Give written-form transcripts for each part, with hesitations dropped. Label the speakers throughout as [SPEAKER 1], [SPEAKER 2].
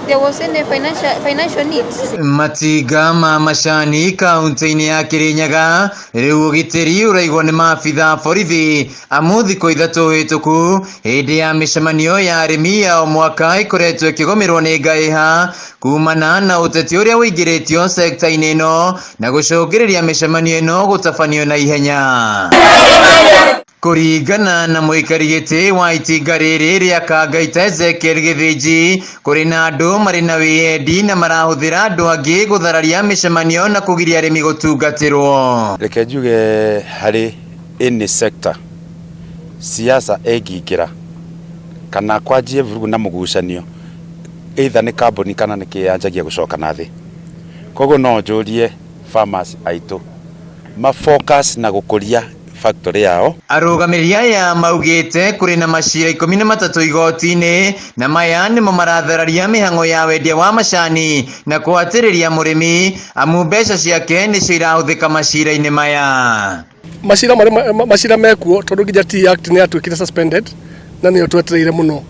[SPEAKER 1] there was any financial needs.
[SPEAKER 2] Matinga ma macani kaunti-inĩ ya Kirinyaga rĩu ũgitĩri ũraigwo nĩ maabitha a borithi amu thikũ 3 hĩtũku hĩndĩ ya mĩcemanio ya arĩmi ya o mwaka ĩkoretwo ĩkĩgũmĩrwo nĩ ngaĩha kumana na ũteti ũrĩa ũingĩrĩtio sekta-inĩ ĩno na gũcũngĩrĩria mĩcemanio ĩno gũtabanio na ihenya. Kũringana na mũikari gĩtĩ wa itinga rĩrĩ rĩa Kangaita Ezekiel Gĩthĩnji, kũrĩ na andũ marĩ na wĩyendi na marahũthĩra andũ angĩ gũthararia mĩcemanio na kũgiria arĩmi gũtungatĩrwo.
[SPEAKER 3] Reke njuge harĩ any sector siasa ĩngĩingĩra kana kwanjie vurugu na mũgucanio either nĩ kambuni kana nĩ kĩ yanjagia gũcoka na thĩ. Koguo no njũrie farmers aitũ ma focus na gũkũria factory yao.
[SPEAKER 2] Arũgamĩrĩri aya maugĩte kũrĩ na macira 13 igoti-inĩ na maya nĩmo marathararia mĩhang'o ya wendia wa macani na kũhatĩrĩria mũrĩmi amu mbeca ciake nĩcio irahũthĩka macira-inĩ maya.
[SPEAKER 4] Macira marĩ macira mekuo tondũ nginya Tea Act nĩ yatuĩkire suspended na nĩyo twetereire mũno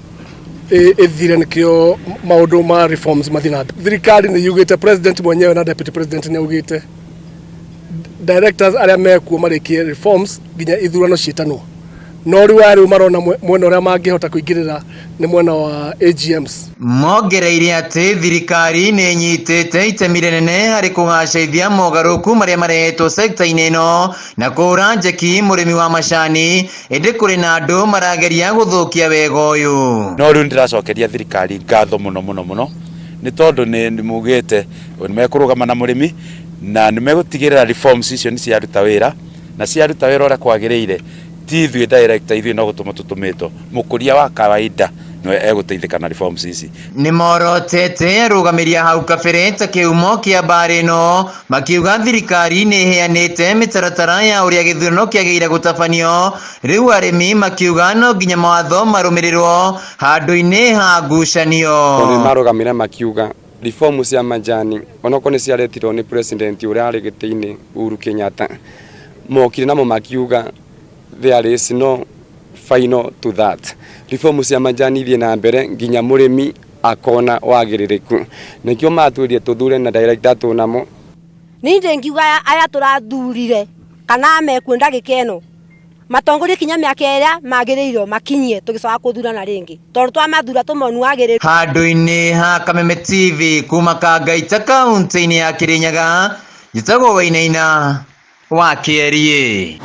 [SPEAKER 4] ĩthire nĩkĩo maũndũ ma reforms mathiĩ na mbere. Thirikari nĩ yugĩte, president mwenyewe na deputy president nĩ augĩte directors arĩa mekuo marĩkie reforms nginya ithurano ciĩtanwo, no rĩu aya rĩu marona mwena ũrĩa mangĩhota kũingĩrĩra nĩ mwena wa AGMs.
[SPEAKER 2] Mongereire atĩ thirikari nĩ ĩnyitĩte itemi rĩnene harĩ kũgacĩrithia mogarũrũku marĩa marehetwo sekta-inĩ ĩno na kũhũra njeki mũrĩmi wa macani, ĩndĩ kũrĩ na andũ marageria gũthũkia wega ũyũ.
[SPEAKER 3] No rĩu ndĩracokeria thirikari ngatho mũno mũno mũno nĩ tondũ nĩ mugĩte nĩ mekũrũgama na mũrĩmi na nĩ megũtigĩrĩra reforms icio nĩ ciaruta wĩra na ciaruta wĩra ũrĩa kwagĩrĩire. Ti ithuĩ director, ithuĩ no gũtũmwo tũtũmĩtwo, mũkũria wa kawaida nĩwe egũteithĩka na reforms ici.
[SPEAKER 2] Nĩ morotete arũgamĩrĩri a hau kabere ta kĩhumo kĩa mbara ĩno, makiuga thirikari nĩ ĩheanĩte mĩtaratara ya ũrĩa gĩthurano kĩagĩrĩire gũtabanio. Rĩu arĩmi makiuga no nginya mawatho marũmĩrĩrwo handũ-inĩ ha ngucanio.
[SPEAKER 5] Tondũ nĩ marũgamire makiuga reform cia majani onokorwo nĩ ciaretirwo nĩ president ũrĩa arĩ gĩtĩ-inĩ Uhuru Kenyatta, mokire namo makiuga there is no final to that. Reform cia majani ithiĩ na mbere nginya mũrĩmi akona wagĩrĩrĩku. Nĩkĩo matwĩrire tũthure na director tũnamo.
[SPEAKER 6] Niĩ ndĩngiuga aya tũrathurire kana mekuo ndagĩka ĩno matongorie kinya mĩaka ĩrĩa magĩrĩirwo makinyie tũgĩcoka kũthurana rĩngĩ, tondũ twamathura tũmonu wagĩrĩru.
[SPEAKER 2] Handũ-inĩ ha Kameme TV kuma Kangaita kaunti-inĩ ya Kirinyaga, njĩtagwo Wainaina wa Kĩeriĩ.